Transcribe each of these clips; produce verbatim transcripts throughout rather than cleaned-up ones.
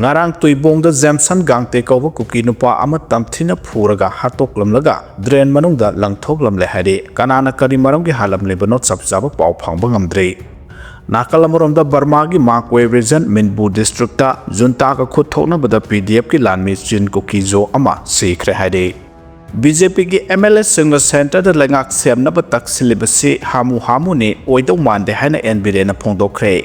ꯉꯔꯥꯡ ꯇꯨꯏꯕꯣꯡꯗ ꯖꯦꯝꯁꯟ ꯒꯥꯡꯇꯦ ꯀꯧꯕ ꯀꯨꯀꯤ ꯅꯨꯄꯥ ꯑꯃ ꯇꯝꯊꯤꯅ ꯐꯨꯔꯒ ꯍꯥꯠꯇꯣꯛꯂꯝꯂꯒ drain ꯃꯅꯨꯡꯗ ꯂꯪꯊꯣꯛꯂꯝꯂꯦ ꯍꯥꯏꯔꯤ꯫ ꯀꯅꯥꯅ ꯀꯔꯤ ꯃꯔꯝꯒꯤ ꯍꯥꯠꯂꯝꯂꯤꯕꯅꯣ ꯆꯞ ꯆꯥꯕ ꯄꯥꯎ ꯐꯪꯕ ꯉꯝꯗ꯭ꯔꯤ꯫ ꯅꯥꯀꯜ ꯑꯃꯔꯣꯝꯗ ꯕꯔꯃꯥꯒꯤ ꯃꯥꯀ꯭ꯋꯦ region ꯃꯤꯟꯕꯨ districtꯇ ꯖꯨꯟꯇꯥꯒ ꯈꯨꯠ ꯊꯣꯛꯅꯕꯗ ꯄꯤ ꯗꯤ ꯑꯦꯐꯀꯤ ꯂꯥꯟꯃꯤ ꯆꯤꯟ ꯀꯨꯀꯤꯖꯣ ꯑꯃ ꯁꯤꯈ꯭ꯔꯦ ꯍꯥꯏꯔꯤ꯫ ꯕꯤ ꯖꯦ ꯄꯤꯒꯤ ꯑꯦꯝ ꯑꯦꯜ ꯑꯦꯁꯤꯡꯅ centreꯗ ꯂꯩꯉꯥꯛ ꯁꯦꯝꯅꯕ ꯇꯛꯁꯤꯜꯂꯤꯕꯁꯤ ꯍꯥꯃꯨ ꯍꯥꯃꯨꯅꯤ, ꯑꯣꯏꯗꯧ ꯃꯥꯟꯗꯦ ꯍꯥꯏꯅ ꯑꯦꯟ ꯕꯤꯔꯦꯟꯅ ꯐꯣꯡꯗꯣꯛꯈ꯭ꯔꯦ꯫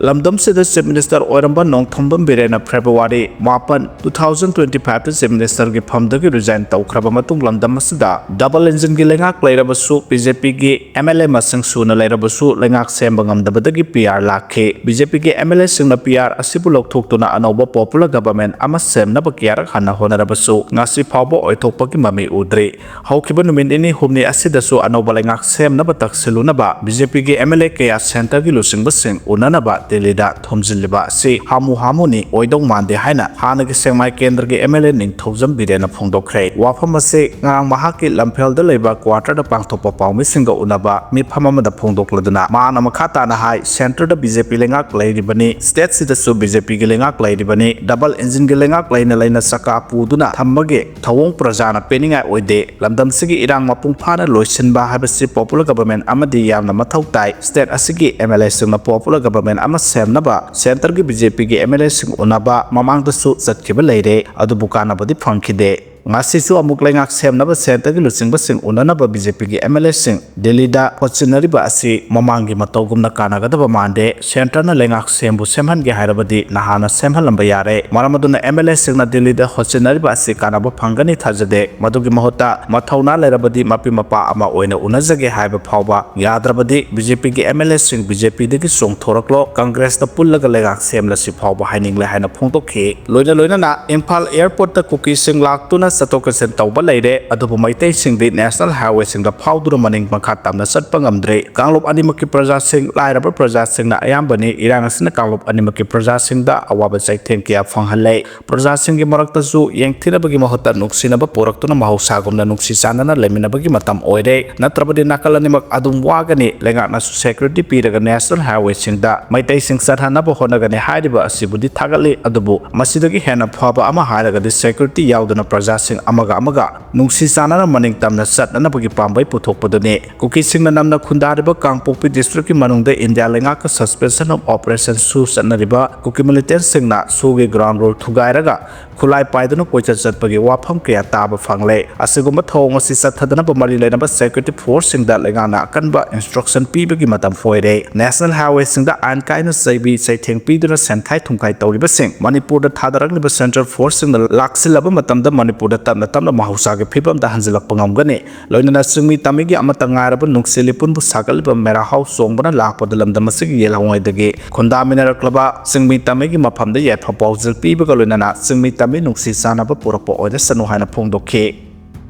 ꯂꯝꯗꯝꯁꯤꯗ Chief Minister ꯑꯣꯏꯔꯝꯕ ꯅꯣꯡꯊꯣꯝꯕꯝ ꯕꯤꯔꯦꯟꯅ February ꯃꯥꯄꯟ, two thousand twenty fiveꯇ Chief Ministerꯒꯤ ꯐꯝꯗꯒꯤ resign ꯇꯧꯈ꯭ꯔꯕ ꯃꯇꯨꯡ ꯂꯝꯗꯝ ꯑꯁꯤꯗ double engineꯒꯤ ꯂꯩꯉꯥꯛ ꯂꯩꯔꯕꯁꯨ, ꯕꯤ ꯖꯦ ꯄꯤꯒꯤ ꯑꯦꯝ ꯑꯦꯜ ꯑꯦ ꯃꯁꯤꯡ ꯁꯨꯅ ꯂꯩꯔꯕꯁꯨ ꯂꯩꯉꯥꯛ ꯁꯦꯝꯕ ꯉꯝꯗꯕꯗꯒꯤ ꯄꯤ ꯑꯥꯔ ꯂꯥꯛꯈꯤ꯫ ꯕꯤ ꯖꯦ ꯄꯤꯒꯤ ꯑꯦꯝ ꯑꯦꯜ ꯑꯦꯁꯤꯡꯅ ꯄꯤ ꯑꯥꯔ ꯑꯁꯤꯕꯨ ꯂꯧꯊꯣꯛꯇꯨꯅ ꯑꯅꯧꯕ popular government ꯑꯃ ꯁꯦꯝꯅꯕ ꯀꯌꯥꯔꯛ ꯍꯟꯅ ꯍꯣꯠꯅꯔꯕꯁꯨ ꯉꯁꯤ ꯐꯥꯎꯕ ꯑꯣꯏꯊꯣꯛꯄꯒꯤ ꯃꯃꯤ ꯎꯗ꯭ꯔꯤ꯫ ꯍꯧꯈꯤꯕ ꯅꯨꯃꯤꯠ ꯅꯤꯅꯤ ꯍꯨꯝꯅꯤ ꯑꯁꯤꯗꯁꯨ ꯑꯅꯧꯕ ꯂꯩꯉꯥꯛ ꯁꯦꯝꯅꯕ ꯇꯛꯁꯤꯜꯂꯨꯅꯕ ꯕꯤ ꯖꯦ ꯄꯤꯒꯤ ꯑꯦꯝ ꯑꯦꯜ ꯑꯦ ꯀꯌꯥ centreꯒꯤ ꯂꯨꯆꯤꯡꯕꯁꯤꯡ ꯎꯅꯅꯕ ꯗꯤꯜꯂꯤꯗ ꯊꯣꯝꯖꯤꯜꯂꯤꯕ ꯑꯁꯤ ꯍꯥꯃꯨ ꯍꯥꯃꯨꯅꯤ, ꯑꯣꯏꯗꯧ ꯃꯥꯟꯗꯦ ꯍꯥꯏꯅ ꯍꯥꯟꯅꯒꯤ ꯁꯦꯛꯃꯥꯏ ꯀꯦꯟꯗ꯭ꯔꯒꯤ ꯑꯦꯝ ꯑꯦꯜ ꯑꯦ ꯅꯤꯡꯊꯧꯖꯝ ꯕꯤꯔꯦꯟꯅ ꯐꯣꯡꯗꯣꯛꯈ꯭ꯔꯦ꯫ ꯋꯥꯐꯝ ꯑꯁꯤ ꯉꯔꯥꯡ ꯃꯍꯥꯛꯀꯤ ꯂꯝꯐꯦꯜꯗ ꯂꯩꯕ quarterꯗ ꯄꯥꯡꯊꯣꯛꯄ ꯄꯥꯎꯃꯤꯁꯤꯡꯒ ꯎꯅꯕ ꯃꯤꯐꯝ ꯑꯃꯗ ꯐꯣꯡꯗꯣꯛꯂꯗꯨꯅ ꯃꯍꯥꯛꯅ ꯃꯈꯥ ꯇꯥꯅ ꯍꯥꯏ, centreꯗ ꯕꯤ ꯖꯦ ꯄꯤ ꯂꯩꯉꯥꯛ ꯂꯩꯔꯤꯕꯅꯤ, stateꯁꯤꯗꯁꯨ ꯕꯤ ꯖꯦ ꯄꯤꯒꯤ ꯂꯩꯉꯥꯛ ꯂꯩꯔꯤꯕꯅꯤ, double engineꯒꯤ ꯂꯩꯉꯥꯛ ꯂꯩꯅ ꯂꯩꯅ ꯆꯀꯥ ꯄꯨꯗꯨꯅ ꯊꯝꯕꯒꯤ ꯊꯧꯑꯣꯡ ꯄ꯭ꯔꯖꯥꯅ ꯄꯦꯟꯅꯤꯡꯉꯥꯏ ꯑꯣꯏꯗꯦ꯫ ꯂꯝꯗꯝꯁꯤꯒꯤ ꯏꯔꯥꯡ ꯃꯄꯨꯡ ꯐꯥꯅ ꯂꯣꯏꯁꯤꯟꯕ ꯍꯥꯏꯕꯁꯤ popular government ꯑꯃꯗꯤ ꯌꯥꯝꯅ ꯃꯊꯧ ꯇꯥꯏ꯫ State ꯑꯁꯤꯒꯤ ꯑꯦꯝ ꯑꯦꯜ ꯑꯦꯁꯤꯡꯅ popular government ꯑꯃ ꯁꯦꯝꯅꯕ centreꯒꯤ ꯕꯤ ꯖꯦ ꯄꯤꯒꯤ ꯑꯦꯝ ꯑꯦꯜ ꯑꯦꯁꯤꯡ ꯎꯅꯕ ꯃꯃꯥꯡꯗꯁꯨ ꯆꯠꯈꯤꯕ ꯂꯩꯔꯦ, ꯑꯗꯨꯕꯨ ꯀꯥꯟꯅꯕꯗꯤ ꯐꯪꯈꯤꯗꯦ꯫ ꯉꯁꯤꯁꯨ ꯑꯃꯨꯛ ꯂꯩꯉꯥꯛ ꯁꯦꯝꯅꯕ centreꯒꯤ ꯂꯨꯆꯤꯡꯕꯁꯤꯡ ꯎꯅꯅꯕ ꯕꯤ ꯖꯦ ꯄꯤꯒꯤ ꯑꯦꯝ ꯑꯦꯜ ꯑꯦꯁꯤꯡ ꯗꯤꯜꯂꯤꯗ ꯍꯣꯠꯆꯤꯟꯅꯔꯤꯕ ꯑꯁꯤ ꯃꯃꯥꯡꯒꯤ ꯃꯇꯧꯒꯨꯝꯅ ꯀꯥꯟꯅꯒꯗꯕ ꯃꯥꯟꯗꯦ꯫ Centreꯅ ꯂꯩꯉꯥꯛ ꯁꯦꯝꯕꯨ ꯁꯦꯝꯍꯟꯒꯦ ꯍꯥꯏꯔꯕꯗꯤ ꯅꯍꯥꯟꯅ ꯁꯦꯝꯍꯜꯂꯝꯕ ꯌꯥꯔꯦ꯫ ꯃꯔꯝ ꯑꯗꯨꯅ ꯑꯦꯝ ꯑꯦꯜ ꯑꯦꯁꯤꯡꯅ ꯗꯤꯜꯂꯤꯗ ꯍꯣꯠꯆꯤꯟꯅꯔꯤꯕ ꯑꯁꯤ ꯀꯥꯟꯅꯕ ꯐꯪꯒꯅꯤ ꯊꯥꯖꯗꯦ꯫ ꯃꯗꯨꯒꯤ ꯃꯍꯨꯠꯇ ꯃꯊꯧꯅꯥ ꯂꯩꯔꯕꯗꯤ ꯃꯄꯤ ꯃꯄꯥ ꯑꯃ ꯑꯣꯏꯅ ꯎꯅꯖꯒꯦ ꯍꯥꯏꯕ ꯐꯥꯎꯕ ꯌꯥꯗ꯭ꯔꯕꯗꯤ ꯕꯤ ꯖꯦ ꯄꯤꯒꯤ ꯑꯦꯝ ꯑꯦꯜ ꯑꯦꯁꯤꯡ ꯕꯤ ꯖꯦ ꯄꯤꯗꯒꯤ ꯆꯣꯡꯊꯣꯔꯛꯂꯣ, ꯀꯪꯒ꯭ꯔꯦꯁꯇ ꯄꯨꯜꯂꯒ ꯂꯩꯉꯥꯛ ꯁꯦꯝꯂꯁꯤ ꯐꯥꯎꯕ ꯍꯥꯏꯅꯤꯡꯂꯦ ꯍꯥꯏꯅ ꯐꯣꯡꯗꯣꯛꯈꯤ꯫ ꯂꯣꯏꯅ ꯂꯣꯏꯅꯅ ꯏꯝꯐꯥꯜ airportꯇ ꯀꯨꯀꯤꯁꯤꯡ ꯂꯥꯛꯇꯨꯅ ꯆꯠꯊꯣꯛ ꯆꯠꯁꯤꯟ ꯇꯧꯕ ꯂꯩꯔꯦ, ꯑꯗꯨꯕꯨ ꯃꯩꯇꯩꯁꯤꯡꯗꯤ ꯅꯦꯁꯅꯦꯜ ꯍꯥꯏꯋꯦꯁꯤꯡꯗ ꯐꯥꯎꯗꯨꯅ ꯃꯅꯤꯡ ꯃꯈꯥ ꯇꯝꯅ ꯆꯠꯄ ꯉꯝꯗ꯭ꯔꯦ꯫ ꯀꯥꯡꯂꯨꯞ ꯑꯅꯤꯃꯛꯀꯤ ꯄ꯭ꯔꯖꯥꯁꯤꯡ, ꯂꯥꯏꯔꯕ ꯄ꯭ꯔꯖꯥꯁꯤꯡꯅ ꯑꯌꯥꯝꯕꯅꯤ꯫ ꯏꯔꯥꯡ ꯑꯁꯤꯅ ꯀꯥꯡꯂꯨꯞ ꯑꯅꯤꯃꯛꯀꯤ ꯄ꯭ꯔꯖꯥꯁꯤꯡꯗ ꯑꯋꯥꯕ ꯆꯩꯊꯦꯡ ꯀꯌꯥ ꯐꯪꯍꯜꯂꯦ꯫ ꯄ꯭ꯔꯖꯥꯁꯤꯡꯒꯤ ꯃꯔꯛꯇꯁꯨ ꯌꯦꯡꯊꯤꯅꯕꯒꯤ ꯃꯍꯨꯠꯇ ꯅꯨꯡꯁꯤꯅꯕ ꯄꯨꯔꯛꯇꯨꯅ ꯃꯍꯧꯁꯥꯒꯨꯝꯅ ꯅꯨꯡꯁꯤ ꯆꯥꯟꯅꯅ ꯂꯩꯃꯤꯟꯅꯕꯒꯤ ꯃꯇꯝ ꯑꯣꯏꯔꯦ꯫ ꯅꯠꯇ꯭ꯔꯕꯗꯤ ꯅꯥꯀꯜ ꯑꯅꯤꯃꯛ ꯑꯗꯨꯝ ꯋꯥꯒꯅꯤ꯫ ꯂꯩꯉꯥꯛꯅꯁꯨ ꯁꯦꯀ꯭ꯌꯨꯔꯤꯇꯤ ꯄꯤꯔꯒ ꯅꯦꯁꯅꯦꯜ ꯍꯥꯏꯋꯦꯁꯤꯡꯗ ꯃꯩꯇꯩꯁꯤꯡ ꯆꯠꯍꯟꯅꯕ ꯍꯣꯠꯅꯒꯅꯤ ꯍꯥꯏꯔꯤꯕ ꯑꯁꯤꯕꯨꯗꯤ ꯊꯥꯒꯠꯂꯤ꯫ ꯑꯗꯨꯕꯨ ꯃꯁꯤꯗꯒꯤ ꯍꯦꯟꯅ ꯐꯕ ꯑꯃ ꯍꯥꯏꯔꯒꯗꯤ ꯁꯦꯀ꯭ꯌꯨꯔꯤꯇꯤ ꯌꯥꯎꯗꯅ ꯄ꯭ꯔꯖꯥꯁꯤꯡ ꯑꯃꯒ ꯑꯃꯒ ꯅꯨꯡꯁꯤ ꯆꯥꯟꯅꯅ ꯃꯅꯤꯡ ꯇꯝꯅ ꯆꯠꯅꯅꯕꯒꯤ ꯄꯥꯝꯕꯩ ꯄꯨꯊꯣꯛꯄꯗꯨꯅꯤ꯫ ꯀꯨꯀꯤꯁꯤꯡꯅ ꯅꯝꯅ ꯈꯨꯟꯗꯥꯔꯤꯕ ꯀꯥꯡꯄꯣꯛꯄꯤ ꯗꯤꯁꯇ꯭ꯔꯤꯛꯀꯤ ꯃꯅꯨꯡꯗ ꯏꯟꯗꯤꯌꯥ ꯂꯩꯉꯥꯛꯀ ꯁꯁꯄꯦꯟꯁꯟ ꯑꯣꯐ ꯑꯣꯄꯔꯦꯁꯟꯁꯨ ꯆꯠꯅꯔꯤꯕ ꯀꯨꯀꯤ ꯃꯤꯂꯤꯇꯦꯟꯁꯤꯡꯅ ꯁꯣꯒꯤ ꯒ꯭ꯔꯥꯎꯟ ꯔꯨꯜ ꯊꯨꯒꯥꯏꯔꯒ ꯈꯨꯠꯂꯥꯏ ꯄꯥꯏꯗꯨꯅ ꯀꯣꯏꯆꯠ ꯆꯠꯄꯒꯤ ꯋꯥꯐꯝ ꯀꯌꯥ ꯇꯥꯕ ꯐꯪꯂꯦ꯫ ꯑꯁꯤꯒꯨꯝꯕ ꯊꯧꯑꯣꯡ ꯑꯁꯤ ꯆꯠꯊꯗꯅꯕ ꯃꯔꯤ ꯂꯩꯅꯕ ꯁꯦꯀ꯭ꯌꯨꯔꯤꯇꯤ ꯐꯣꯔꯁꯁꯤꯡꯗ ꯂꯩꯉꯥꯛꯅ ꯑꯀꯟꯕ ꯏꯟꯁꯇ꯭ꯔꯛꯁꯟ ꯄꯤꯕꯒꯤ ꯃꯇꯝ ꯑꯣꯏꯔꯦ꯫ ꯅꯦꯁꯅꯦꯜ ꯍꯥꯏꯋꯦꯁꯤꯡꯗ ꯑꯥꯏꯟ ꯀꯥꯏꯅ ꯆꯩꯕꯤ ꯆꯩꯊꯦꯡ ꯄꯤꯗꯨꯅ ꯁꯦꯟꯈꯥꯏ ꯊꯨꯝꯈꯥꯏ ꯇꯧꯔꯤꯕꯁꯤꯡ ꯃꯅꯤꯄꯨꯔꯗ ꯊꯥꯗꯔꯛꯂꯤꯕ ꯁꯦꯟꯇ꯭ꯔꯦꯜ ꯐꯣꯔꯁꯁꯤꯡꯅ ꯂꯥꯛꯁꯤꯜꯂꯕ ꯃꯇꯝꯗ ꯃꯅꯤꯄꯨꯔꯗ ꯇꯞꯅ ꯇꯞꯅ ꯃꯍꯧꯁꯥꯒꯤ ꯐꯤꯕꯝꯗ ꯍꯟꯖꯤꯜꯂꯛꯄ ꯉꯝꯒꯅꯤ꯫ ꯂꯣꯏꯅꯅ ꯆꯤꯡꯃꯤ ꯇꯝꯃꯤꯒꯤ ꯑꯃꯠꯇ ꯉꯥꯏꯔꯕ ꯅꯨꯡꯁꯤ ꯂꯤꯄꯨꯟꯕꯨ ꯁꯥꯒꯠꯂꯤꯕ ꯃꯦꯔꯥ ꯍꯥꯎ ꯆꯣꯡꯕꯅ ꯂꯥꯛꯄꯗ ꯂꯝꯗꯝ ꯑꯁꯤꯒꯤ ꯌꯦꯜꯍꯧꯉꯩꯗꯒꯤ ꯈꯨꯟꯗꯥꯃꯤꯟꯅꯔꯛꯂꯕ ꯆꯤꯡꯃꯤ ꯇꯝꯃꯤꯒꯤ ꯃꯐꯝꯗ ꯌꯥꯏꯐ ꯄꯥꯎꯖꯦꯜ ꯄꯤꯕꯒ ꯂꯣꯏꯅꯅ ꯆꯤꯡꯃꯤ ꯇꯝꯃꯤ ꯅꯨꯡꯁꯤ ꯆꯥꯟꯅꯕ ꯄꯨꯔꯛꯄ ꯑꯣꯏꯔꯁꯅꯨ ꯍꯥꯏꯅ ꯐꯣꯡꯗꯣꯛꯈꯤ꯫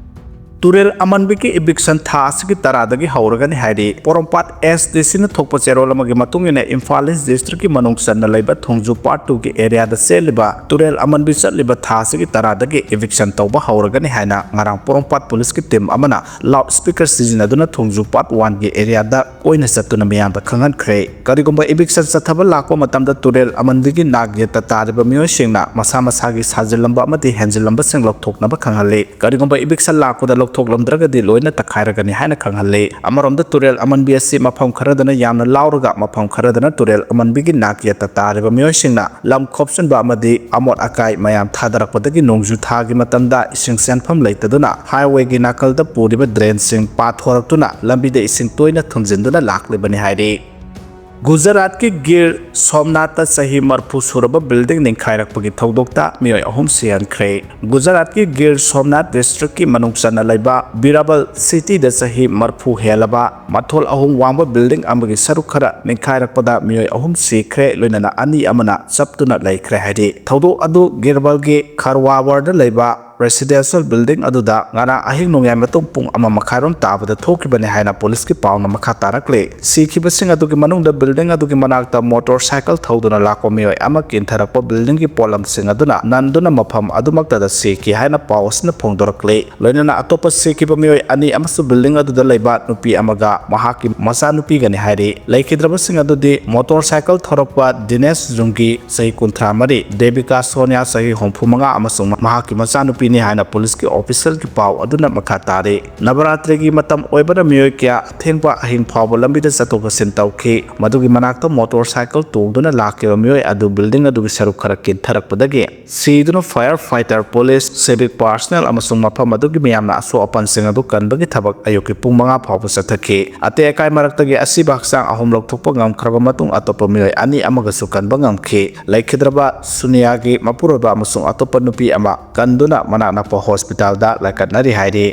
ꯇꯨꯔꯦꯜ ꯑꯃꯟꯕꯤꯒꯤ ꯏꯕꯤꯛꯁꯟ ꯊꯥ ꯑꯁꯤꯒꯤ ꯇꯔꯥꯗꯒꯤ ꯍꯧꯔꯒꯅꯤ ꯍꯥꯏꯔꯤ꯫ ꯄꯣꯔꯣꯝꯄꯥꯠ ꯑꯦꯁ ꯗꯤ ꯁꯤꯅ ꯊꯣꯛꯄ ꯆꯦꯔꯣꯜ ꯑꯃꯒꯤ ꯃꯇꯨꯡ ꯏꯟꯅ ꯏꯝꯐꯥꯜ ꯏꯁ ꯗꯤꯁꯇ꯭ꯔꯤꯛꯀꯤ ꯃꯅꯨꯡ ꯆꯟꯅ ꯂꯩꯕ ꯊꯣꯡꯖꯨ ꯄꯥꯔꯠ ꯇꯨꯒꯤ ꯑꯦꯔꯤꯌꯥꯗ ꯆꯦꯜꯂꯤꯕ ꯇꯨꯔꯦꯜ ꯑꯃꯟꯕꯤ ꯆꯠꯂꯤꯕ ꯊꯥ ꯑꯁꯤꯒꯤ ꯇꯔꯥꯗꯒꯤ ꯏꯕꯤꯛꯁꯟ ꯇꯧꯕ ꯍꯧꯔꯒꯅꯤ ꯍꯥꯏꯅ ꯉꯔꯥꯡ ꯄꯣꯔꯣꯝꯄꯥꯠ ꯄꯨꯂꯤꯁꯀꯤ ꯇꯤꯝ ꯑꯃꯅ ꯂꯥꯎꯗ ꯁ꯭ꯄꯤꯀꯔ ꯁꯤꯖꯤꯟꯅꯗꯨꯅ ꯊꯣꯡꯖꯨ ꯄꯥꯔꯠ ꯋꯥꯟꯒꯤ ꯑꯦꯔꯤꯌꯥꯗ ꯀꯣꯏꯅ ꯆꯠꯇꯨꯅ ꯃꯤꯌꯥꯝꯗ ꯈꯪꯍꯟꯈ꯭ꯔꯦ꯫ ꯀꯔꯤꯒꯨꯝꯕ ꯏꯕꯤꯛꯁꯟ ꯆꯠꯊꯕ ꯂꯥꯛꯄ ꯃꯇꯝꯗ ꯇꯨꯔꯦꯜ ꯑꯃꯟꯕꯤꯒꯤ ꯅꯥꯛ ꯌꯦꯠꯇ ꯇꯥꯔꯤꯕ ꯃꯤꯑꯣꯏꯁꯤꯡꯅ ꯃꯁꯥ ꯃꯁꯥꯒꯤ ꯁꯥꯖꯤꯜꯂꯝꯕ ꯑꯃꯗꯤ ꯍꯦꯟꯖꯤꯜꯂꯝꯕꯁꯤꯡ ꯂꯧꯊꯣꯛꯅꯕ ꯈꯪꯍꯜꯂꯤ꯫ ꯀꯔꯤꯒꯨꯝꯕ ꯏꯕꯤꯛꯁꯟ ꯂꯥꯛꯄꯗ ꯂꯧꯊꯣꯛꯂꯝꯗ꯭ꯔꯒꯗꯤ ꯂꯣꯏꯅ ꯇꯛꯈꯥꯏꯔꯒꯅꯤ ꯍꯥꯏꯅ ꯈꯪꯍꯜꯂꯤ꯫ ꯑꯃꯔꯣꯝꯗ ꯇꯨꯔꯦꯜ ꯑꯃꯟꯕꯤ ꯑꯁꯤ ꯃꯐꯝ ꯈꯔꯗꯅ ꯌꯥꯝꯅ ꯂꯥꯎꯔꯒ ꯃꯐꯝ ꯈꯔꯗꯅ ꯇꯨꯔꯦꯜ ꯑꯃꯟꯕꯤꯒꯤ ꯅꯥꯛ ꯌꯦꯠꯇ ꯇꯥꯔꯤꯕ ꯃꯤꯑꯣꯏꯁꯤꯡꯅ ꯂꯝ ꯈꯣꯞꯆꯤꯟꯕ ꯑꯃꯗꯤ ꯑꯃꯣꯠ ꯑꯀꯥꯏ ꯃꯌꯥꯝ ꯊꯥꯗꯔꯛꯄꯗꯒꯤ ꯅꯣꯡꯖꯨ ꯊꯥꯒꯤ ꯃꯇꯝꯗ ꯏꯁꯤꯡ ꯆꯦꯟꯐꯝ ꯂꯩꯇꯗꯨꯅ ꯍꯥꯏꯋꯦꯒꯤ ꯅꯥꯀꯜꯗ ꯄꯨꯔꯤꯕ ꯗ꯭ꯔꯦꯟꯁꯤꯡ ꯄꯥꯊꯣꯔꯛꯇꯨꯅ ꯂꯝꯕꯤꯗ ꯏꯁꯤꯡ ꯇꯣꯏꯅ ꯊꯨꯝꯖꯤꯟꯗꯨꯅ ꯂꯥꯛꯂꯤꯕꯅꯤ ꯍꯥꯏꯔꯤ꯫ ꯒꯨꯖꯔꯥꯠꯀꯤ ꯒꯤꯔ ꯁꯣꯝꯅꯥꯊꯇ ꯆꯍꯤ ꯃꯔꯐꯨ ꯁꯨꯔꯕ ꯕꯤꯜꯗꯤꯡ ꯅꯤꯡꯈꯥꯏꯔꯛꯄꯒꯤ ꯊꯧꯗꯣꯛꯇ ꯃꯤꯑꯣꯏ ꯑꯍꯨꯝ ꯁꯤꯍꯟꯈ꯭ꯔꯦ꯫ ꯒꯨꯖꯔꯥꯠꯀꯤ ꯒꯤꯔ ꯁꯣꯝꯅꯥꯊ ꯗꯤꯁꯇ꯭ꯔꯤꯛꯀꯤ ꯃꯅꯨꯡ ꯆꯟꯅ ꯂꯩꯕ ꯕꯤꯔꯥꯕꯜ ꯁꯤꯇꯤꯗ ꯆꯍꯤ ꯃꯔꯐꯨ ꯍꯦꯜꯂꯕ ꯃꯊꯣꯜ ꯑꯍꯨꯝ ꯋꯥꯡꯕ ꯕꯤꯜꯗꯤꯡ ꯑꯃꯒꯤ ꯁꯔꯨꯛ ꯈꯔ ꯅꯤꯡꯈꯥꯏꯔꯛꯄꯗ ꯃꯤꯑꯣꯏ ꯑꯍꯨꯝ ꯁꯤꯈ꯭ꯔꯦ, ꯂꯣꯏꯅꯅ ꯑꯅꯤ ꯑꯃꯅ ꯆꯞꯇꯨꯅ ꯂꯩꯈ꯭ꯔꯦ ꯍꯥꯏꯔꯤ꯫ ꯊꯧꯗꯣꯛ ꯑꯗꯨ ꯒꯤꯔꯕꯜꯒꯤ ꯈꯔꯋꯥꯋꯔꯗ ꯂꯩꯕ residential building ꯑꯗꯨꯗ ꯉꯔꯥꯡ ꯑꯍꯤꯡ ꯅꯣꯡꯌꯥꯏ ꯃꯇꯨꯡ ꯄꯨꯡ ꯑꯃ ꯃꯈꯥꯏꯔꯣꯝ ꯇꯥꯕꯗ ꯊꯣꯛꯈꯤꯕꯅꯤ ꯍꯥꯏꯅ ꯄꯨꯂꯤꯁꯀꯤ ꯄꯥꯎꯅ ꯃꯈꯥ ꯇꯥꯔꯛꯂꯤ꯫ ꯁꯤꯈꯤꯕꯁꯤꯡ ꯑꯗꯨꯒꯤ ꯃꯅꯨꯡꯗ building ꯑꯗꯨꯒꯤ ꯃꯅꯥꯛꯇ ꯃꯣꯇꯣꯔ ꯁꯥꯏꯀꯜ ꯊꯧꯗꯨꯅ ꯂꯥꯛꯄ ꯃꯤꯑꯣꯏ ꯑꯃ ꯀꯤꯟꯊꯔꯛꯄ buildingꯒꯤ ꯄꯣꯠꯂꯝꯁꯤꯡ ꯑꯗꯨꯅ ꯅꯟꯗꯨꯅ ꯃꯐꯝ ꯑꯗꯨꯃꯛꯇꯗ ꯁꯤꯈꯤ ꯍꯥꯏꯅ ꯄꯥꯎ ꯑꯁꯤꯅ ꯐꯣꯡꯗꯣꯔꯛꯂꯤ꯫ ꯂꯣꯏꯅꯅ ꯑꯇꯣꯞꯄ ꯁꯤꯈꯤꯕ ꯃꯤꯑꯣꯏ ꯑꯅꯤ ꯑꯃꯁꯨ building ꯑꯗꯨꯗ ꯂꯩꯕ ꯅꯨꯄꯤ ꯑꯃꯒ ꯃꯍꯥꯛꯀꯤ ꯃꯆꯥꯅꯨꯄꯤꯒꯅꯤ ꯍꯥꯏꯔꯤ꯫ ꯂꯩꯈꯤꯗ꯭ꯔꯕꯁꯤꯡ ꯑꯗꯨꯗꯤ ꯃꯣꯇꯣꯔ ꯁꯥꯏꯀꯜ ꯊꯧꯔꯛꯄ ꯗꯤꯅꯦꯁ ꯖꯨꯡꯒꯤ ꯆꯍꯤ ꯀꯨꯟꯊ꯭ꯔꯥ ꯃꯔꯤ, ꯗꯦꯕꯤꯀꯥ ꯁꯣꯅꯤꯌꯥ ꯆꯍꯤ ꯍꯨꯝꯐꯨ ꯃꯉꯥ ꯑꯃꯁꯨꯡ ꯃꯍꯥꯛꯀꯤ ꯃꯆꯥꯅꯨꯄꯤꯅꯤ ꯍꯥꯏꯅ ꯄꯨꯂꯤꯁꯀꯤ officialꯒꯤ ꯄꯥꯎ ꯑꯗꯨꯅ ꯃꯈꯥ ꯇꯥꯔꯤ꯫ ꯅꯕꯔꯥꯇ꯭ꯔꯤꯒꯤ ꯃꯇꯝ ꯑꯣꯏꯕꯅ ꯃꯤꯑꯣꯏ ꯀꯌꯥ ꯑꯊꯦꯡꯕ ꯑꯍꯤꯡ ꯐꯥꯎꯕ ꯂꯝꯕꯤꯗ ꯆꯠꯊꯣꯛ ꯆꯠꯁꯤꯟ ꯇꯧꯈꯤ꯫ ꯃꯗꯨꯒꯤ ꯃꯅꯥꯛꯇ ꯃꯣꯇꯣꯔ ꯁꯥꯏꯀꯜ ꯇꯣꯡꯗꯨꯅ ꯂꯥꯛꯈꯤꯕ ꯃꯤꯑꯣꯏ ꯑꯗꯨ building ꯑꯗꯨꯒꯤ ꯁꯔꯨꯛ ꯈꯔ ꯀꯤꯟꯊꯔꯛꯄꯗꯒꯤ ꯁꯤꯗꯨꯅ fire fighter, police, civic personnel ꯑꯃꯁꯨꯡ ꯃꯐꯝ ꯑꯗꯨꯒꯤ ꯃꯤꯌꯥꯝꯅ ꯑꯁꯣꯛ ꯑꯄꯟꯁꯤꯡ ꯑꯗꯨ ꯀꯟꯕꯒꯤ ꯊꯕꯛ ꯑꯌꯨꯛꯀꯤ ꯄꯨꯡ ꯃꯉꯥ ꯐꯥꯎꯕ ꯆꯠꯊꯈꯤ꯫ ꯑꯇꯦꯛ ꯑꯀꯥꯏ ꯃꯔꯛꯇꯒꯤ ꯑꯁꯤꯕ ꯍꯛꯆꯥꯡ ꯑꯍꯨꯝ ꯂꯧꯊꯣꯛꯄ ꯉꯝꯈ꯭ꯔꯕ ꯃꯇꯨꯡ ꯑꯇꯣꯞꯄ ꯃꯤꯑꯣꯏ ꯑꯅꯤ ꯑꯃꯒꯁꯨ ꯀꯟꯕ ꯉꯝꯈꯤ꯫ ꯂꯩꯈꯤꯗ꯭ꯔꯕ ꯁꯨꯅꯤꯌꯥꯒꯤ ꯃꯄꯨꯔꯣꯏꯕ ꯑꯃꯁꯨꯡ ꯑꯇꯣꯞꯄ ꯅꯨꯄꯤ ꯑꯃ ꯀꯟꯗꯨꯅ ꯃꯅꯥꯛ ꯅꯛꯄ hospitalꯗ ꯂꯥꯏꯀꯠꯅꯔꯤ ꯍꯥꯏꯔꯤ꯫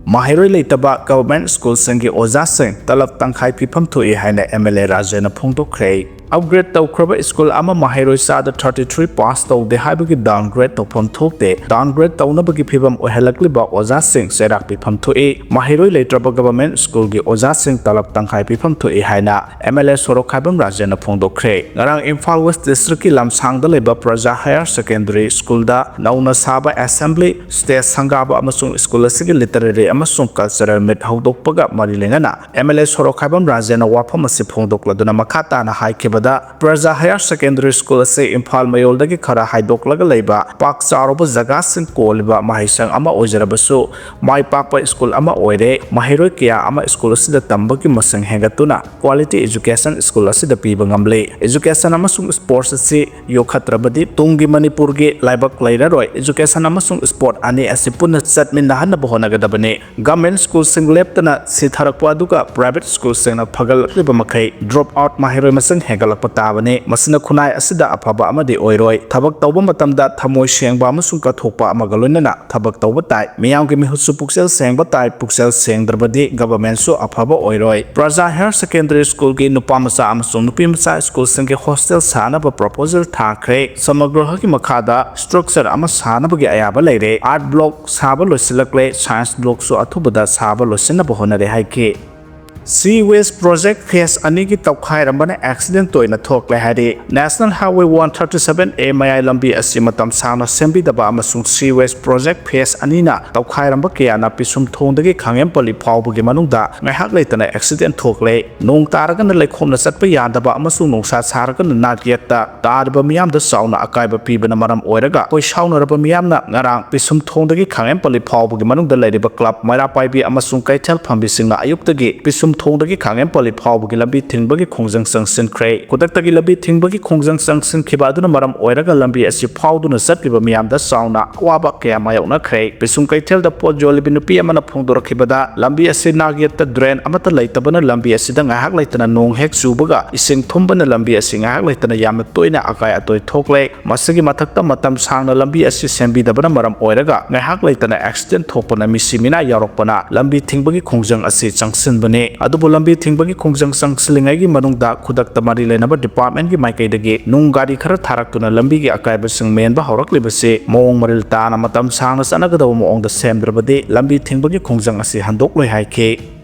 ꯃꯍꯩꯔꯣꯏ ꯂꯩꯇꯕ government schoolꯁꯤꯡꯒꯤ ꯑꯣꯖꯥꯁꯤꯡ ꯇꯂꯕ ꯇꯪꯈꯥꯏ ꯄꯤꯐꯝ ꯊꯣꯛꯏ ꯍꯥꯏꯅ MLA ꯔꯥꯖꯦꯟꯅ ꯐꯣꯡꯗꯣꯛꯈ꯭ꯔꯦ꯫ Upgrade ꯇꯧꯈ꯭ꯔꯕ school ꯑꯃ ꯃꯍꯩꯔꯣꯏ ꯆꯥꯗ thirty three pass ꯇꯧꯗꯦ ꯍꯥꯏꯕꯒꯤ downgrade ꯇꯧꯐꯝ ꯊꯣꯛꯇꯦ꯫ Downgrade ꯇꯧꯅꯕꯒꯤ ꯐꯤꯚꯝ ꯑꯣꯏꯍꯜꯂꯛꯂꯤꯕ ꯑꯣꯖꯥꯁꯤꯡ ꯆꯩꯔꯥꯛ ꯄꯤꯐꯝ ꯊꯣꯛꯏ꯫ ꯃꯍꯩꯔꯣꯏ ꯂꯩꯇ꯭ꯔꯕ government schoolꯒꯤ ꯑꯣꯖꯥꯁꯤꯡ ꯇꯂꯕ ꯇꯪꯈꯥꯏ ꯄꯤꯐꯝ ꯊꯣꯛꯏ ꯍꯥꯏꯅ MLA ꯁꯣꯔꯣꯛꯈꯥꯏꯕꯝ ꯔꯥꯖꯦꯟꯅ ꯐꯣꯡꯗꯣꯛꯈ꯭ꯔꯦ꯫ ꯉꯔꯥꯡ ꯏꯝꯐꯥꯜ West Districtꯀꯤ ꯂꯝꯁꯥꯡꯗ ꯂꯩꯕ ꯄ꯭ꯔꯖꯥ Higher Secondary Schoolꯗ ꯅꯧꯅ ꯁꯥꯕ assembly, stage ꯁꯪꯒꯥꯕ ꯑꯃꯁꯨꯡ school ꯑꯁꯤꯒꯤ literary ꯑꯃꯁꯨꯡ cultural meet ꯍꯧꯗꯣꯛꯄꯒ ꯃꯔꯤ ꯂꯩꯅꯅ MLA ꯁꯣꯔꯣꯛꯈꯥꯏꯕꯝ ꯔꯥꯖꯦꯟꯅ ꯋꯥꯐꯝ ꯑꯁꯤ ꯐꯣꯡꯗꯣꯛꯂꯗꯨꯅ ꯃꯈꯥ ꯇꯥꯅ ꯍꯥꯏꯈꯤꯕꯗ, ꯄ꯭ꯔꯖꯥ Higher Secondary School ꯑꯁꯤ ꯏꯝꯐꯥꯜ ꯃꯌꯣꯜꯗꯒꯤ ꯈꯔ ꯍꯥꯏꯗꯣꯛꯂꯒ ꯂꯩꯕ ꯄꯥꯛ ꯆꯥꯎꯔꯕ ꯖꯒꯥꯁꯤꯡ ꯀꯣꯜꯂꯤꯕ ꯃꯍꯩꯁꯪ ꯑꯃ ꯑꯣꯏꯖꯔꯕꯁꯨ, ꯃꯥꯏ ꯄꯥꯛꯄ school ꯑꯃ ꯑꯣꯏꯔꯦ꯫ ꯃꯍꯩꯔꯣꯏ ꯀꯌꯥ ꯑꯃ school ꯑꯁꯤꯗ ꯇꯝꯕꯒꯤ ꯃꯁꯤꯡ ꯍꯦꯟꯒꯠꯇꯨꯅ quality education school ꯑꯁꯤꯗ ꯄꯤꯕ ꯉꯝꯂꯦ꯫ Education ꯑꯃꯁꯨꯡ sports ꯑꯁꯤ ꯌꯣꯛꯈꯠꯇ꯭ꯔꯕꯗꯤ ꯇꯨꯡꯒꯤ ꯃꯅꯤꯄꯨꯔꯒꯤ ꯂꯥꯏꯕꯛ ꯂꯩꯔꯔꯣꯏ꯫ Education ꯑꯃꯁꯨꯡ sport ꯑꯅꯤ ꯑꯁꯤ ꯄꯨꯟꯅ ꯆꯠꯃꯤꯟꯅꯍꯟꯅꯕ ꯍꯣꯠꯅꯒꯗꯕꯅꯤ꯫ Government schoolꯁꯤꯡ ꯂꯦꯞꯇꯅ ꯁꯤꯊꯔꯛꯄ ꯑꯗꯨꯒ private schoolꯁꯤꯡꯅ ꯐꯒꯠꯂꯛꯂꯤꯕ ꯃꯈꯩ drop out ꯃꯍꯩꯔꯣꯏ ꯃꯁꯤꯡ ꯍꯦꯟꯒꯠ ꯂꯛꯄ ꯇꯥꯕꯅꯤ꯫ ꯃꯁꯤꯅ ꯈꯨꯟꯅꯥꯏ ꯑꯁꯤꯗ ꯑꯐꯕ ꯑꯃꯗꯤ ꯑꯣꯏꯔꯣꯏ꯫ ꯊꯕꯛ ꯇꯧꯕ ꯃꯇꯝꯗ ꯊꯃꯣꯏ ꯁꯦꯡꯕ ꯑꯃꯁꯨꯡ ꯀꯠꯊꯣꯛꯄ ꯑꯃꯒ ꯂꯣꯏꯅꯅ ꯊꯕꯛ ꯇꯧꯕ ꯇꯥꯏ꯫ ꯃꯤꯌꯥꯝꯒꯤ ꯃꯤꯍꯨꯠꯁꯨ ꯄꯨꯛꯆꯦꯜ ꯁꯦꯡꯕ ꯇꯥꯏ꯫ ꯄꯨꯛꯆꯦꯜ ꯁꯦꯡꯗ꯭ꯔꯕꯗꯤ governmentꯁꯨ ꯑꯐꯕ ꯑꯣꯏꯔꯣꯏ꯫ ꯄ꯭ꯔꯖꯥ Higher Secondary Schoolꯒꯤ ꯅꯨꯄꯥ ꯃꯆꯥ ꯑꯃꯁꯨꯡ ꯅꯨꯄꯤ ꯃꯆꯥ schoolꯁꯤꯡꯒꯤ hostel ꯁꯥꯅꯕ proposal ꯊꯥꯈ꯭ꯔꯦ꯫ ꯁꯃꯒ꯭ꯔꯍꯒꯤ ꯃꯈꯥꯗ structure ꯑꯃ ꯁꯥꯅꯕꯒꯤ ꯑꯌꯥꯕ ꯂꯩꯔꯦ꯫ Art block ꯁꯥꯕ ꯂꯣꯏꯁꯤꯜꯂꯛꯂꯦ꯫ Science blockꯁꯨ ꯑꯊꯨꯕꯗ ꯁꯥꯕ ꯂꯣꯏꯁꯤꯟꯅꯕ ꯍꯣꯠꯅꯔꯦ ꯍꯥꯏꯈꯤ꯫ Sea Waste Project Phase ꯑꯅꯤꯒꯤ ꯇꯧꯈꯥꯏꯔꯝꯕꯅ accident ꯑꯣꯏꯅ ꯊꯣꯛꯂꯦ ꯍꯥꯏꯔꯤ꯫ National Highway one thirty seven A ꯃꯌꯥꯏ ꯂꯝꯕꯤ ꯑꯁꯤ ꯃꯇꯝ ꯁꯥꯡꯅ ꯁꯦꯝꯕꯤꯗꯕ ꯑꯃꯁꯨꯡ Sea Waste Project Phase ꯑꯅꯤꯅ ꯇꯧꯈꯥꯏꯔꯝꯕ ꯀꯌꯥꯅ ꯄꯤꯁꯨꯝꯊꯣꯡꯗꯒꯤ ꯈꯥꯡꯉꯦꯝꯄꯜꯂꯤ ꯐꯥꯎꯕꯒꯤ ꯃꯅꯨꯡꯗ ꯉꯥꯏꯍꯥꯛ ꯂꯩꯇꯅ accident ꯊꯣꯛꯂꯦ꯫ ꯅꯣꯡ ꯇꯥꯔꯒꯅ ꯂꯩꯈꯣꯝꯅ ꯆꯠꯄ ꯌꯥꯗꯕ ꯑꯃꯁꯨꯡ ꯅꯨꯡꯁꯥ ꯁꯥꯔꯒꯅ ꯅꯥꯛ ꯌꯦꯠꯇ ꯇꯥꯔꯤꯕ ꯃꯤꯌꯥꯝꯗ ꯆꯥꯎꯅ ꯑꯀꯥꯏꯕ ꯄꯤꯕꯅ ꯃꯔꯝ ꯑꯣꯏꯔꯒ ꯑꯩꯈꯣꯏ ꯁꯥꯎꯅꯔꯕ ꯃꯤꯌꯥꯝꯅ ꯉꯔꯥꯡ ꯄꯤꯁꯨꯝꯊꯣꯡꯗꯒꯤ ꯈꯥꯡꯉꯦꯝꯄꯜꯂꯤ ꯐꯥꯎꯕꯒꯤ ꯃꯅꯨꯡꯗ ꯂꯩꯔꯤꯕ club, ꯃꯩꯔꯥ ꯄꯥꯏꯕꯤ ꯑꯃꯁꯨꯡ ꯀꯩꯊꯦꯜ ꯐꯝꯕꯤꯁꯤꯡꯅ ꯑꯌꯨꯛꯇꯒꯤ ꯄꯤꯁꯨꯝꯊꯣꯡꯗꯒꯤ ꯈꯥꯡꯉꯦꯝꯄꯜꯂꯤ ꯐꯥꯎꯕꯒꯤ ꯂꯝꯕꯤ ꯊꯤꯡꯕꯒꯤ ꯈꯣꯡꯖꯪ ꯆꯪꯁꯤꯟꯈ꯭ꯔꯦ꯫ ꯈꯨꯗꯛꯇꯒꯤ ꯂꯝꯕꯤ ꯊꯤꯡꯕꯒꯤ ꯈꯣꯡꯖꯪ ꯆꯪꯁꯤꯟꯈꯤꯕ ꯑꯗꯨꯅ ꯃꯔꯝ ꯑꯣꯏꯔꯒ ꯂꯝꯕꯤ ꯑꯁꯤ ꯐꯥꯎꯗꯨꯅ ꯆꯠꯂꯤꯕ ꯃꯤꯌꯥꯝꯗ ꯆꯥꯎꯅ ꯑꯋꯥꯕ ꯀꯌꯥ ꯃꯥꯌꯣꯛꯅꯈ꯭ꯔꯦ꯫ ꯄꯤꯁꯨꯝ ꯀꯩꯊꯦꯜꯗ ꯄꯣꯠ ꯌꯣꯜꯂꯤꯕ ꯅꯨꯄꯤ ꯑꯃꯅ ꯐꯣꯡꯗꯣꯔꯛꯈꯤꯕꯗ, ꯂꯝꯕꯤ ꯑꯁꯤ ꯅꯥꯛ ꯌꯦꯠꯇ drain ꯑꯃꯠꯇ ꯂꯩꯇꯕꯅ ꯂꯝꯕꯤ ꯑꯁꯤꯗ ꯉꯥꯏꯍꯥꯛ ꯂꯩꯇꯅ ꯅꯣꯡ ꯍꯦꯛ ꯆꯨꯕꯒ ꯏꯁꯤꯡ ꯊꯨꯝꯕꯅ ꯂꯝꯕꯤ ꯑꯁꯤ ꯉꯥꯏꯍꯥꯛ ꯂꯩꯇꯅ ꯌꯥꯝꯅ ꯇꯣꯏꯅ ꯑꯀꯥꯏ ꯑꯇꯣꯏ ꯊꯣꯛꯂꯦ꯫ ꯃꯁꯤꯒꯤ ꯃꯊꯛꯇ ꯃꯇꯝ ꯁꯥꯡꯅ ꯂꯝꯕꯤ ꯑꯁꯤ ꯁꯦꯝꯕꯤꯗꯕꯅ ꯃꯔꯝ ꯑꯣꯏꯔꯒ ꯉꯥꯏꯍꯥꯛ ꯂꯩꯇꯅ accident ꯊꯣꯛꯄꯅ ꯃꯤꯁꯤ ꯃꯤꯅꯥ ꯌꯥꯎꯔꯛꯄꯅ ꯂꯝꯕꯤ ꯊꯤꯡꯕꯒꯤ ꯈꯣꯡꯖꯪ ꯑꯁꯤ ꯆꯪꯁꯤꯟꯕꯅꯤ꯫ ꯑꯗꯨꯕꯨ ꯂꯝꯕꯤ ꯊꯤꯡꯕꯒꯤ ꯈꯣꯡꯖꯪ ꯆꯪꯁꯤꯜꯂꯤꯉꯩꯒꯤ ꯃꯅꯨꯡꯗ ꯈꯨꯗꯛꯇ ꯃꯔꯤ ꯂꯩꯅꯕ departmentꯀꯤ ꯃꯥꯏꯀꯩꯗꯒꯤ ꯅꯨꯡ ꯒꯥꯔꯤ ꯈꯔ ꯊꯥꯔꯛꯇꯨꯅ ꯂꯝꯕꯤꯒꯤ ꯑꯀꯥꯏꯕꯁꯤꯡ ꯃꯦꯟꯕ ꯍꯧꯔꯛꯂꯤꯕꯁꯤ ꯃꯑꯣꯡ ꯃꯔꯤꯜ ꯇꯥꯅ ꯃꯇꯝ ꯁꯥꯡꯅ ꯆꯠꯅꯒꯗꯕ ꯃꯑꯣꯡꯗ ꯁꯦꯝꯗ꯭ꯔꯕꯗꯤ ꯂꯝꯕꯤ ꯊꯤꯡꯕꯒꯤ ꯈꯣꯡꯖꯪ ꯑꯁꯤ ꯍꯟꯗꯣꯛꯂꯣꯏ ꯍꯥꯏꯈꯤ꯫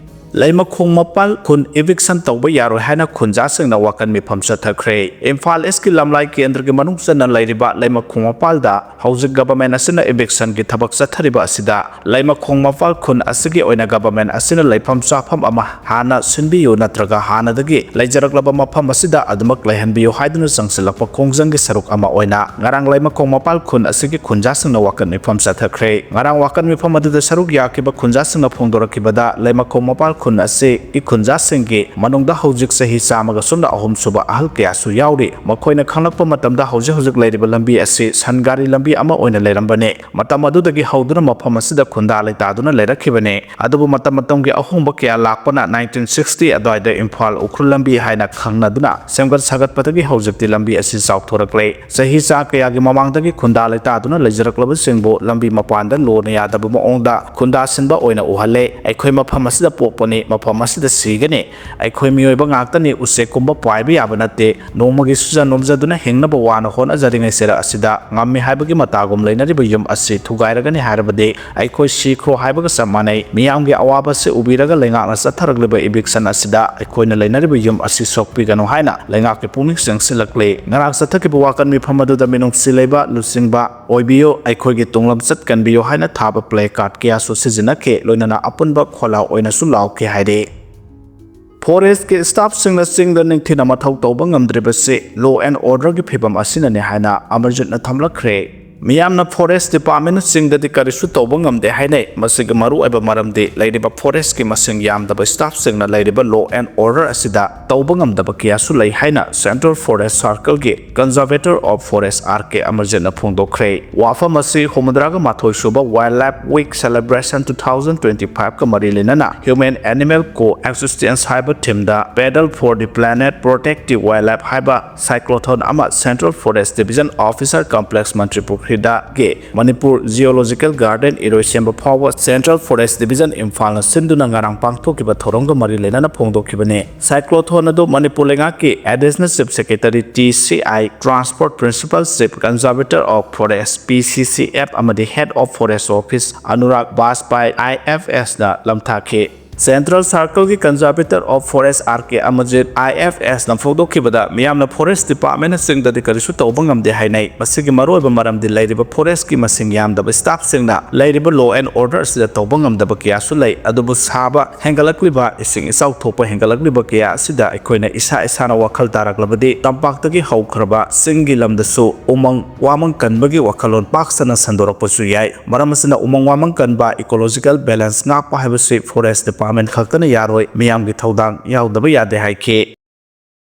ꯂꯩꯃꯈꯣꯡ ꯃꯄꯥꯜ ꯈꯨꯟ eviction ꯇꯧꯕ ꯌꯥꯔꯣꯏ ꯍꯥꯏꯅ ꯈꯨꯟꯖꯥꯁꯤꯡꯅ ꯋꯥꯀꯟ ꯃꯤꯐꯝ ꯆꯠꯊꯈ꯭ꯔꯦ꯫ ꯏꯝꯐꯥꯜ Eastꯀꯤ ꯂꯝꯂꯥꯏ ꯀꯦꯟꯗ꯭ꯔꯒꯤ ꯃꯅꯨꯡ ꯆꯟꯅ ꯂꯩꯔꯤꯕ ꯂꯩꯃꯈꯣꯡ ꯃꯄꯥꯜꯗ ꯍꯧꯖꯤꯛ government ꯑꯁꯤꯅ evictionꯒꯤ ꯊꯕꯛ ꯆꯠꯊꯔꯤꯕ ꯑꯁꯤꯗ ꯂꯩꯃꯈꯣꯡ ꯃꯄꯥꯜ ꯈꯨꯟ ꯑꯁꯤꯒꯤ ꯑꯣꯏꯅ government ꯑꯁꯤꯅ ꯂꯩꯐꯝ ꯆꯥꯐꯝ ꯑꯃ ꯍꯥꯟꯅ ꯁꯤꯟꯕꯤꯌꯨ ꯅꯠꯇ꯭ꯔꯒ ꯍꯥꯟꯅꯗꯒꯤ ꯂꯩꯖꯔꯛꯂꯕ ꯃꯐꯝ ꯑꯁꯤꯗ ꯑꯗꯨꯃꯛ ꯂꯩꯍꯟꯕꯤꯌꯨ ꯍꯥꯏꯗꯨꯅ ꯆꯪꯁꯤꯜꯂꯛꯄ ꯈꯣꯡꯖꯪꯒꯤ ꯁꯔꯨꯛ ꯑꯃ ꯑꯣꯏꯅ ꯉꯔꯥꯡ ꯂꯩꯃꯈꯣꯡ ꯃꯄꯥꯜ ꯈꯨꯟ ꯑꯁꯤꯒꯤ ꯈꯨꯟꯖꯥꯁꯤꯡꯅ ꯋꯥꯀꯟ ꯃꯤꯐꯝ ꯆꯠꯊꯈ꯭ꯔꯦ꯫ ꯉꯔꯥꯡ ꯋꯥꯀꯟ ꯃꯤꯐꯝ ꯑꯗꯨꯗ ꯁꯔꯨꯛ ꯌꯥꯈꯤꯕ ꯈꯨꯟꯖꯥꯁꯤꯡꯅ ꯐꯣꯡꯗꯣꯔꯛꯈꯤꯕꯗ, ꯂꯩꯃꯈꯣꯡ ꯃꯄꯥꯜ ꯈꯨꯟ ꯑꯁꯤꯒꯤ ꯈꯨꯟꯖꯥꯁꯤꯡꯒꯤ ꯃꯅꯨꯡꯗ ꯍꯧꯖꯤꯛ ꯆꯍꯤ ꯆꯥꯝꯃꯒ ꯁꯨꯞꯅ ꯑꯍꯨꯝ ꯁꯨꯕ ꯑꯍꯜ ꯀꯌꯥꯁꯨ ꯌꯥꯎꯔꯤ꯫ ꯃꯈꯣꯏꯅ ꯈꯪꯂꯛꯄ ꯃꯇꯝꯗ ꯍꯧꯖꯤꯛ ꯍꯧꯖꯤꯛ ꯂꯩꯔꯤꯕ ꯂꯝꯕꯤ ꯑꯁꯤ ꯁꯟ ꯒꯥꯔꯤ ꯂꯝꯕꯤ ꯑꯃ ꯑꯣꯏꯅ ꯂꯩꯔꯝꯕꯅꯤ꯫ ꯃꯇꯝ ꯑꯗꯨꯗꯒꯤ ꯍꯧꯗꯨꯅ ꯃꯐꯝ ꯑꯁꯤꯗ ꯈꯨꯟꯗꯥ ꯂꯩꯇꯥꯗꯨꯅ ꯂꯩꯔꯛꯈꯤꯕꯅꯤ꯫ ꯑꯗꯨꯕꯨ ꯃꯇꯝ ꯃꯇꯝꯒꯤ ꯑꯍꯣꯡꯕ ꯀꯌꯥ ꯂꯥꯛꯄꯅ nineteen sixty ꯑꯗꯨꯋꯥꯏꯗ ꯏꯝꯐꯥꯜ ꯎꯈ꯭ꯔꯨꯜ ꯂꯝꯕꯤ ꯍꯥꯏꯅ ꯈꯪꯅꯗꯨꯅ ꯁꯦꯝꯒꯠ ꯁꯥꯒꯠꯄꯗꯒꯤ ꯍꯧꯖꯤꯛꯇꯤ ꯂꯝꯕꯤ ꯑꯁꯤ ꯆꯥꯎꯊꯣꯔꯛꯂꯦ꯫ ꯆꯍꯤ ꯆꯥ ꯀꯌꯥꯒꯤ ꯃꯃꯥꯡꯗꯒꯤ ꯈꯨꯟꯗꯥ ꯂꯩꯇꯥꯗꯨꯅ ꯂꯩꯖꯔꯛꯂꯕꯁꯤꯡꯕꯨ ꯂꯝꯕꯤ ꯃꯄꯥꯟꯗ ꯂꯣꯅ ꯌꯥꯗꯕ ꯃꯑꯣꯡꯗ ꯈꯨꯟꯗꯥꯁꯤꯟꯕ ꯑꯣꯏꯅ ꯎꯍꯜꯂꯦ꯫ "ꯑꯩꯈꯣꯏ ꯃꯐꯝ ꯑꯁꯤꯗ ꯄꯣꯛꯄꯅꯤ, ꯃꯐꯝ ꯑꯁꯤꯗ ꯁꯤꯒꯅꯤ꯫ ꯑꯩꯈꯣꯏ ꯃꯤꯑꯣꯏꯕ ꯉꯥꯛꯇꯅꯤ, ꯎꯆꯦꯛꯀꯨꯝꯕ ꯄꯥꯏꯕ ꯌꯥꯕ ꯅꯠꯇꯦ꯫ ꯅꯣꯡꯃꯒꯤ ꯁꯨꯖ ꯅꯣꯝꯖꯗꯨꯅ ꯍꯤꯡꯅꯕ ꯋꯥꯅ ꯍꯣꯠꯅꯖꯔꯤꯉꯩ ꯆꯩꯔꯛ ꯑꯁꯤꯗ ꯉꯝꯃꯤ ꯍꯥꯏꯕꯒꯤ ꯃꯇꯥꯒꯨꯝ ꯂꯩꯅꯔꯤꯕ ꯌꯨꯝ ꯑꯁꯤ ꯊꯨꯒꯥꯏꯔꯒꯅꯤ ꯍꯥꯏꯔꯕꯗꯤ ꯑꯩꯈꯣꯏ ꯁꯤꯈ꯭ꯔꯣ ꯍꯥꯏꯕꯒ ꯆꯞ ꯃꯥꯟꯅꯩ꯫ ꯃꯤꯌꯥꯝꯒꯤ ꯑꯋꯥꯕ ꯑꯁꯤ ꯎꯕꯤꯔꯒ ꯂꯩꯉꯥꯛꯅ ꯆꯠꯊꯔꯛꯂꯤꯕ eviction ꯑꯁꯤꯗ ꯑꯩꯈꯣꯏꯅ ꯂꯩꯅꯔꯤꯕ ꯌꯨꯝ ꯑꯁꯤ ꯁꯣꯛꯄꯤꯒꯅꯨ" ꯍꯥꯏꯅ ꯂꯩꯉꯥꯛꯀꯤ ꯄꯨꯛꯅꯤꯡ ꯆꯪꯁꯤꯜꯂꯛꯂꯤ꯫ ꯉꯔꯥꯡ ꯆꯠꯊꯈꯤꯕ ꯋꯥꯀꯠ ꯃꯤꯐꯝ ꯑꯗꯨꯗ ꯃꯤꯅꯨꯡꯁꯤ ꯂꯩꯕ ꯂꯨꯆꯤꯡꯕ ꯑꯣꯏꯕꯤꯌꯨ, ꯑꯩꯈꯣꯏꯒꯤ ꯇꯨꯡꯂꯝꯆꯠ ꯀꯟꯕꯤꯌꯨ ꯍꯥꯏꯅ ꯊꯥꯕ placard ꯀꯌꯥꯁꯨ ꯁꯤꯖꯤꯟꯅꯈꯤ, ꯂꯣꯏꯅꯅ ꯑꯄꯨꯟꯕ ꯈꯣꯜꯂꯥꯎ ꯑꯣꯏꯅꯁꯨ ꯂꯥꯎꯈꯤ ꯍꯥꯏꯔꯤ꯫ Forestꯀꯤ staffꯁꯤꯡꯅ ꯆꯤꯡꯗ ꯅꯤꯡꯊꯤꯅ ꯃꯊꯧ ꯇꯧꯕ ꯉꯝꯗ꯭ꯔꯤꯕꯁꯤ law and orderꯒꯤ ꯐꯤꯕꯝ ꯑꯁꯤꯅꯅꯤ ꯍꯥꯏꯅ ꯑꯃꯔꯖꯤꯠꯅ ꯊꯝꯂꯛꯈ꯭ꯔꯦ꯫ ꯃꯤꯌꯥꯝꯅ Forest Departmentꯅ ꯆꯤꯡꯗꯗꯤ ꯀꯔꯤꯁꯨ ꯇꯧꯕ ꯉꯝꯗꯦ ꯍꯥꯏꯅꯩ꯫ ꯃꯁꯤꯒꯤ ꯃꯔꯨꯑꯣꯏꯕ ꯃꯔꯝꯗꯤ ꯂꯩꯔꯤꯕ Forestꯀꯤ ꯃꯁꯤꯡ ꯌꯥꯝꯗꯕ staffꯁꯤꯡꯅ ꯂꯩꯔꯤꯕ law and order ꯑꯁꯤꯗ ꯇꯧꯕ ꯉꯝꯗꯕ ꯀꯌꯥꯁꯨ ꯂꯩ ꯍꯥꯏꯅ Central Forest Circleꯒꯤ Conservator of Forest R K ꯑꯃꯔꯖꯤꯠꯅ ꯐꯣꯡꯗꯣꯛꯈ꯭ꯔꯦ꯫ ꯋꯥꯐꯝ ꯑꯁꯤ ꯍꯨꯝꯐꯨꯇꯔꯥꯒ ꯃꯥꯊꯣꯏ ꯁꯨꯕ Wildlife Week Celebration two thousand twenty fiveꯀ ꯃꯔꯤ ꯂꯩꯅꯅ Human Animal Coexistence ꯍꯥꯏꯕ themeꯗ Paddle for the Planet, Protect the Wildlife ꯍꯥꯏꯕ cyclothon ꯑꯃ Central Forest Division Officer Complex ꯃꯟꯇ꯭ꯔꯤꯄꯨꯈ꯭ꯔꯤꯗꯒꯤ Manipur Zoological Garden ꯏꯔꯣꯏꯁꯦꯝꯕ ꯐꯥꯎꯕ Central Forest Division ꯏꯝꯐꯥꯜꯅ ꯁꯤꯟꯗꯨꯅ ꯉꯔꯥꯡ ꯄꯥꯡꯊꯣꯛꯈꯤꯕ ꯊꯧꯔꯝꯒ ꯃꯔꯤ ꯂꯩꯅꯅ ꯐꯣꯡꯗꯣꯛꯈꯤꯕꯅꯤ꯫ Cyclothon ꯑꯗꯨ ꯃꯅꯤꯄꯨꯔ ꯂꯩꯉꯥꯛꯀꯤ Additional Chief Secretary T C I, Transport Principal Chief Conservator of Forest P C C F ꯑꯃꯗꯤ Head of Forest Office Anurag ꯕꯥꯖꯄꯥꯏ I F S ꯅ ꯂꯝꯊꯥꯈꯤ꯫ Central Circleꯒꯤ Conservator of Forest R K Amarjeet I F S ꯅ ꯐꯣꯡꯗꯣꯛꯈꯤꯕꯗ, ꯃꯤꯌꯥꯝꯅ Forest Departmentꯅ ꯆꯤꯡꯗꯗꯤ ꯀꯔꯤꯁꯨ ꯇꯧꯕ ꯉꯝꯗꯦ ꯍꯥꯏꯅꯩ꯫ ꯃꯁꯤꯒꯤ ꯃꯔꯨꯑꯣꯏꯕ ꯃꯔꯝꯗꯤ ꯂꯩꯔꯤꯕ Forestꯀꯤ ꯃꯁꯤꯡ ꯌꯥꯝꯗꯕ staffꯁꯤꯡꯅ ꯂꯩꯔꯤꯕ law and order ꯑꯁꯤꯗ ꯇꯧꯕ ꯉꯝꯗꯕ ꯀꯌꯥꯁꯨ ꯂꯩ꯫ ꯑꯗꯨꯕꯨ ꯁꯥꯕ ꯍꯦꯟꯒꯠꯂꯛꯂꯤꯕ, ꯏꯁꯤꯡ ꯏꯆꯥꯎ ꯊꯣꯛꯄ ꯍꯦꯟꯒꯠꯂꯛꯂꯤꯕ ꯀꯌꯥ ꯑꯁꯤꯗ ꯑꯩꯈꯣꯏꯅ ꯏꯁꯥ ꯏꯁꯥꯅ ꯋꯥꯈꯜ ꯇꯥꯔꯛꯂꯕꯗꯤ ꯇꯝꯄꯥꯛꯇꯒꯤ ꯍꯧꯈ꯭ꯔꯕ ꯆꯤꯡꯒꯤ ꯂꯝꯗꯁꯨ ꯎꯃꯪ ꯋꯥꯃꯪ ꯀꯟꯕꯒꯤ ꯋꯥꯈꯜꯂꯣꯟ ꯄꯥꯛ ꯁꯟꯅ ꯁꯟꯗꯣꯔꯛꯄꯁꯨ ꯌꯥꯏ꯫ ꯃꯔꯝ ꯑꯁꯤꯅ ꯎꯃꯪ ꯋꯥꯃꯪ ꯀꯟꯕ, ecological balance ꯉꯥꯛꯄ ꯍꯥꯏꯕꯁꯤ Forest Department ꯄꯥꯔꯂꯤꯌꯥꯃꯦꯟ ꯈꯛꯇꯅ ꯌꯥꯔꯣꯏ, ꯃꯤꯌꯥꯝꯒꯤ ꯊꯧꯗꯥꯡ ꯌꯥꯎꯗꯕ ꯌꯥꯗꯦ ꯍꯥꯏꯈꯤ꯫